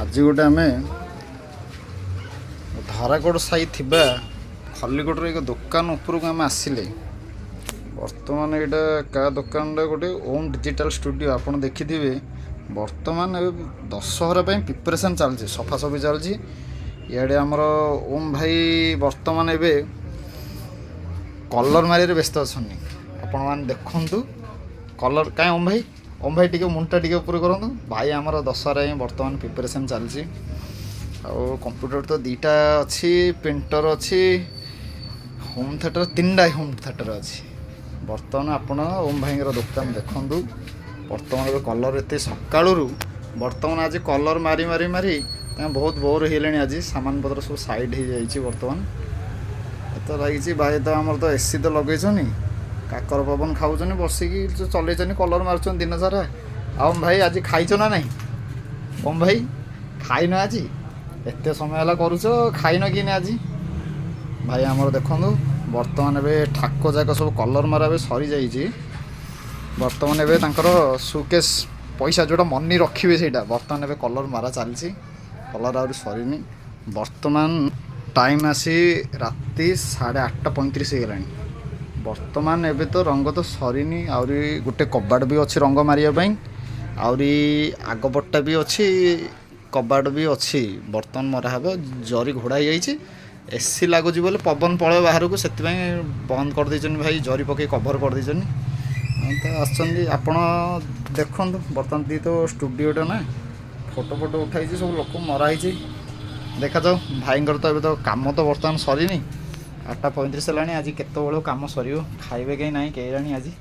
ଆଜି ଗୋଟେ ଆମେ ଧରାକୋଟ ସାହି ଥିବା ଖଲିକୋଟର ଏକ ଦୋକାନ ଉପରକୁ ଆମେ ଆସିଲେ। ବର୍ତ୍ତମାନ ଏଇଟା କାହା ଦୋକାନଟା? ଗୋଟେ ଓମ୍ ଡିଜିଟାଲ ଷ୍ଟୁଡ଼ିଓ ଆପଣ ଦେଖିଥିବେ। ବର୍ତ୍ତମାନ ଏବେ ଦଶହରା ପାଇଁ ପ୍ରିପାରେସନ୍ ଚାଲିଛି, ସଫାସଫି ଚାଲିଛି। ଇଆଡ଼େ ଆମର ଓମ୍ ଭାଇ ବର୍ତ୍ତମାନ ଏବେ କଲର୍ ମାରିବାରେ ବ୍ୟସ୍ତ ଅଛନ୍ତି। ଆପଣମାନେ ଦେଖନ୍ତୁ କଲର୍ କାଇଁ। ଓମ୍ ଭାଇ, ଓମ୍ ଭାଇ, ଟିକେ ମୁଣ୍ଡଟା ଟିକେ ଉପରୁ କରନ୍ତୁ। ଭାଇ ଆମର ଦଶହରା ପାଇଁ ବର୍ତ୍ତମାନ ପ୍ରିପାରେସନ୍ ଚାଲିଛି। ଆଉ କମ୍ପ୍ୟୁଟର ତ ଦୁଇଟା ଅଛି, ପ୍ରିଣ୍ଟର ଅଛି, ହୋମ୍ ଥିଏଟର ତିନିଟା ହୋମ୍ ଥିଏଟର ଅଛି। ବର୍ତ୍ତମାନ ଆପଣ ଓମ୍ ଭାଇଙ୍କର ଦୋକାନ ଦେଖନ୍ତୁ। ବର୍ତ୍ତମାନ ଏବେ କଲର୍ ଏତେ ସକାଳୁରୁ ବର୍ତ୍ତମାନ ଆଜି କଲର୍ ମାରି ମାରି ମାରି ତାଙ୍କ ବହୁତ ବୋର୍ ହେଇଗଲେଣି। ଆଜି ସାମାନ ପତ୍ର ସବୁ ସାଇଡ଼୍ ହେଇଯାଇଛି। ବର୍ତ୍ତମାନ ତ ଲାଗିଛି। ଭାଇ ତ ଆମର ତ ଏସି ତ ଲଗେଇଛନ୍ତି, କାକର ପବନ ଖାଉଛନ୍ତି, ବସିକି ଚଲେଇଛନ୍ତି, କଲର୍ ମାରୁଛନ୍ତି ଦିନ ସାରା। ଆଉ ଓମ୍ ଭାଇ, ଆଜି ଖାଇଛ ନା ନାହିଁ? ଓମ୍ ଭାଇ, ଖାଇନ ଆଜି? ଏତେ ସମୟ ହେଲା କରୁଛ, ଖାଇନ କି ଆଜି? ଭାଇ ଆମର ଦେଖନ୍ତୁ, ବର୍ତ୍ତମାନ ଏବେ ଥାକ ଯାକ ସବୁ କଲର୍ ମରା ଏବେ ସରିଯାଇଛି। ବର୍ତ୍ତମାନ ଏବେ ତାଙ୍କର ସୁକେସ୍, ପଇସା ଯେଉଁଟା ମନି ରଖିବେ, ସେଇଟା ବର୍ତ୍ତମାନ ଏବେ କଲର୍ ମାରା ଚାଲିଛି। କଲର୍ ଆହୁରି ସରିନି। ବର୍ତ୍ତମାନ ଟାଇମ୍ ଆସି ରାତି 8:30 ହେଇଗଲାଣି। ବର୍ତ୍ତମାନ ଏବେ ତ ରଙ୍ଗ ତ ସରିନି, ଆହୁରି ଗୋଟେ କବାଟ ବି ଅଛି ରଙ୍ଗ ମାରିବା ପାଇଁ, ଆହୁରି ଆଗ ପଟଟା ବି ଅଛି, କବାଟ ବି ଅଛି, ବର୍ତ୍ତମାନ ମରା ହେବ। ଜରି ଘୋଡ଼ା ହେଇଯାଇଛି। ଏସି ଲାଗୁଛି ବୋଲି ପବନ ପଳେଇବ ବାହାରକୁ, ସେଥିପାଇଁ ବନ୍ଦ କରିଦେଇଛନ୍ତି ଭାଇ, ଜରି ପକେଇ କଭର କରିଦେଇଛନ୍ତି। ହଁ, ତ ଆସିଛନ୍ତି, ଆପଣ ଦେଖନ୍ତୁ। ବର୍ତ୍ତମାନ ଦି ତ ଷ୍ଟୁଡ଼ିଓଟା ନା, ଫଟୋ ଫଟୋ ଉଠାଇଛି, ସବୁ ଲୋକ ମରା ହେଇଛି। ଦେଖାଯାଉ, ଭାଇଙ୍କର ତ ଏବେ ତ କାମ ତ ବର୍ତ୍ତମାନ ସରିନି। 8:35 ହେଲାଣି, ଆଜି କେତେବେଳକୁ କାମ ସରିବ, ଖାଇବେ କେହି ନାହିଁ କେଜାଣି ଆଜି।